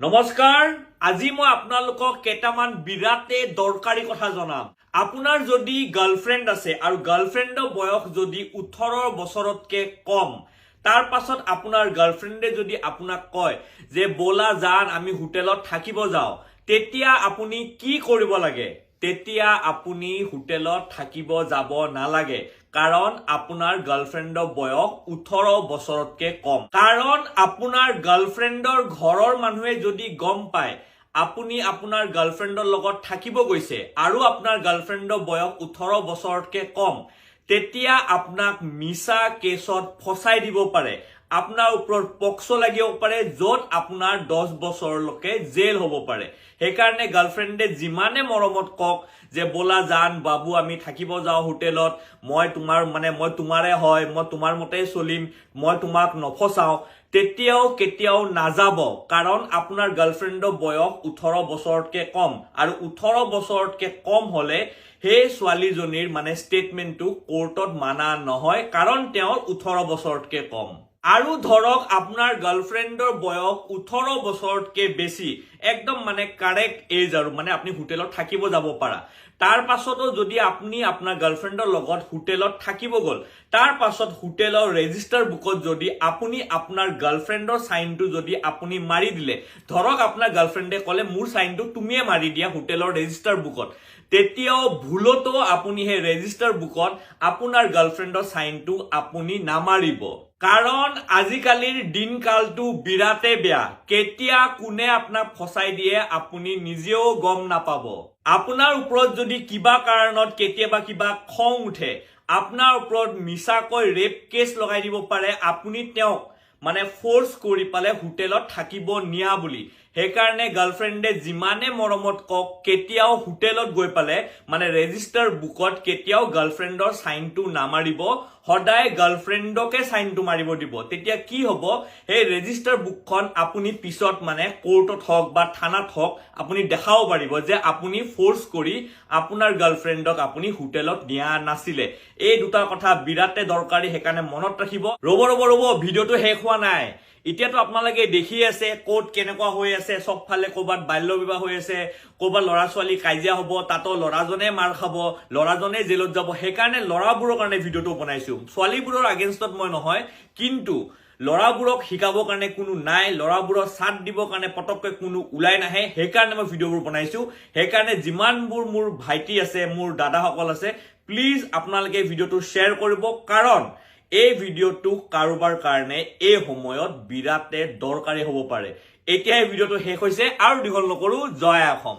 নমস্কাৰ, আজি মই আপোনালোকক কেইটামান বিৰাটেই দৰকাৰী কথা জনাম। আপোনাৰ যদি গাৰ্লফ্ৰেণ্ড আছে আৰু গাৰ্লফ্ৰেণ্ডৰ বয়স যদি 18 বছৰতকে কম, তাৰ পাছত আপোনাৰ গাৰ্লফ্ৰেণ্ডে যদি আপোনাক কয় যে ব'লা জান, আমি হোটেলত থাকিব যাওঁ, তেতিয়া আপুনি কি কৰিব লাগে? তেতিয়া আপুনি হোটেলত থাকিব যাব নালাগে, কাৰণ আপোনাৰ গাৰ্লফ্ৰেণ্ডৰ বয়স 18 বছৰতকে কম। কাৰণ আপোনাৰ গাৰ্লফ্ৰেণ্ডৰ ঘৰৰ মানুহে যদি গম পায় আপুনি আপোনাৰ গাৰ্লফ্ৰেণ্ডৰ লগত থাকিব গৈছে আৰু আপোনাৰ গাৰ্লফ্ৰেণ্ডৰ বয়স 18 বছৰতকে কম, তেতিয়া আপোনাক মিছা কেছত ফচাই দিব পাৰে। আপোনাৰ ওপৰত পক্সো লাগিব পাৰে, য'ত আপোনাৰ 10 বছৰলৈকে জেল হ'ব পাৰে। সেইকাৰণে গাৰ্লফ্ৰেণ্ডে যিমানে মৰমত কওক যে ব'লা জান, বাবু, আমি থাকিব যাওঁ হোটেলত, মই তোমাৰ মানে মই তোমাৰে হয়, মই তোমাৰ মতেই চলিম, মই তোমাক নফচাওঁ, তেতিয়াও কেতিয়াও নাযাব। কাৰণ আপোনাৰ গাৰ্লফ্ৰেণ্ডৰ বয়স 18 বছৰতকে কম আৰু 18 বছৰতকে কম হলে সেই ছোৱালীজনীৰ মানে ষ্টেটমেণ্টটো কোৰ্টত মানা নহয়, কাৰণ তেওঁৰ 18 বছৰতকে কম। আৰু ধৰক আপোনাৰ গাৰ্লফ্ৰেণ্ডৰ বয়স 18 বছৰতকে বেছি, একদম মানে কাৰেক্ট এজ আৰু মানে আপুনি হোটেলত থাকিব যাব পাৰা, তাৰ পাছতো যদি আপুনি আপোনাৰ গাৰ্লফ্ৰেণ্ডৰ লগত হোটেলত থাকিব গ'ল, তাৰ পাছত হোটেলৰ ৰেজিষ্টাৰ বুকত যদি আপুনি আপোনাৰ গাৰ্লফ্ৰেণ্ডৰ চাইনটো যদি আপুনি মাৰি দিলে, ধৰক আপোনাৰ গাৰ্লফ্ৰেণ্ডে ক'লে মোৰ চাইনটো তুমিয়ে মাৰি দিয়া হোটেলৰ ৰেজিষ্টাৰ বুকত, তেতিয়াও ভুলতো আপুনি সেই ৰেজিষ্টাৰ বুকত আপোনাৰ গাৰ্লফ্ৰেণ্ডৰ চাইনটো আপুনি নামাৰিব। কাৰণ আজিকালিৰ দিনকালটো বিৰাটেই বেয়া। কেতিয়া কোনে আপোনাক ফচাই দিয়ে, আপুনি নিজেও গম নাপাব। আপোনাৰ ওপৰত যদি কিবা কাৰণত কেতিয়াবা কিবা খং উঠে, আপোনাৰ ওপৰত মিছাকৈ ৰেপ কেছ লগাই দিব পাৰে, আপুনি তেওঁক মানে ফ'ৰ্চ কৰি পালে হোটেলত থাকিব নিয়া বুলি। সেইকাৰণে গাৰ্লফ্ৰেণ্ডে যিমানে মৰমত কওক, কেতিয়াও হোটেলত গৈ পালে মানে ৰেজিষ্টাৰ বুকত কেতিয়াও গাৰ্লফ্ৰেণ্ডৰ চাইনটো নামাৰিব। সদায় গাৰ্লফ্ৰেণ্ডকে চাইনটো মাৰিব দিব। তেতিয়া কি হ'ব, সেই ৰেজিষ্টাৰ বুকখন আপুনি পিছত মানে কোৰ্টত হওক বা থানাত হওক, আপুনি দেখাব পাৰিব যে আপুনি ফ'ৰ্চ কৰি আপোনাৰ গাৰ্লফ্ৰেণ্ডক আপুনি হোটেলত নিয়া নাছিলে। এই দুটা কথা বিৰাটে দৰকাৰী, সেইকাৰণে মনত ৰাখিব। ৰ'ব, ৰ'ব, ৰ'ব, ভিডিঅ'টো শেষ হোৱা নাই। এতিয়াতো আপোনালোকে দেখি আছে ক'ত কেনেকুৱা হৈ আছে। চবফালে ক'ৰবাত বাল্য বিবাহ হৈ আছে, ক'ৰবাত ল'ৰা ছোৱালী কাজিয়া হ'ব, তাতো ল'ৰাজনে মাৰ খাব, ল'ৰাজনে জেলত যাব। সেইকাৰণে ল'ৰাবোৰৰ কাৰণে ভিডিঅ'টো বনাইছো। ছোৱালীবোৰৰ আগেইনষ্টত মই নহয়, কিন্তু ল'ৰাবোৰক শিকাবৰ কাৰণে কোনো নাই, ল'ৰাবোৰক চাথ দিবৰ কাৰণে পটককৈ কোনো ওলাই নাহে। সেইকাৰণে মই ভিডিঅ'বোৰ বনাইছো। সেইকাৰণে যিমানবোৰ মোৰ ভাইটি আছে, মোৰ দাদাসকল আছে, প্লিজ আপোনালোকে ভিডিঅ'টো শ্বেয়াৰ কৰিব, কাৰণ এই ভিডিঅ'টো কাৰোবাৰ কাৰণে এই সময়ত বিৰাটে দৰকাৰী হ'ব পাৰে। এতিয়া এই ভিডিঅ'টো শেষ হৈছে, আৰু দীঘল নকৰো। জয় অসম।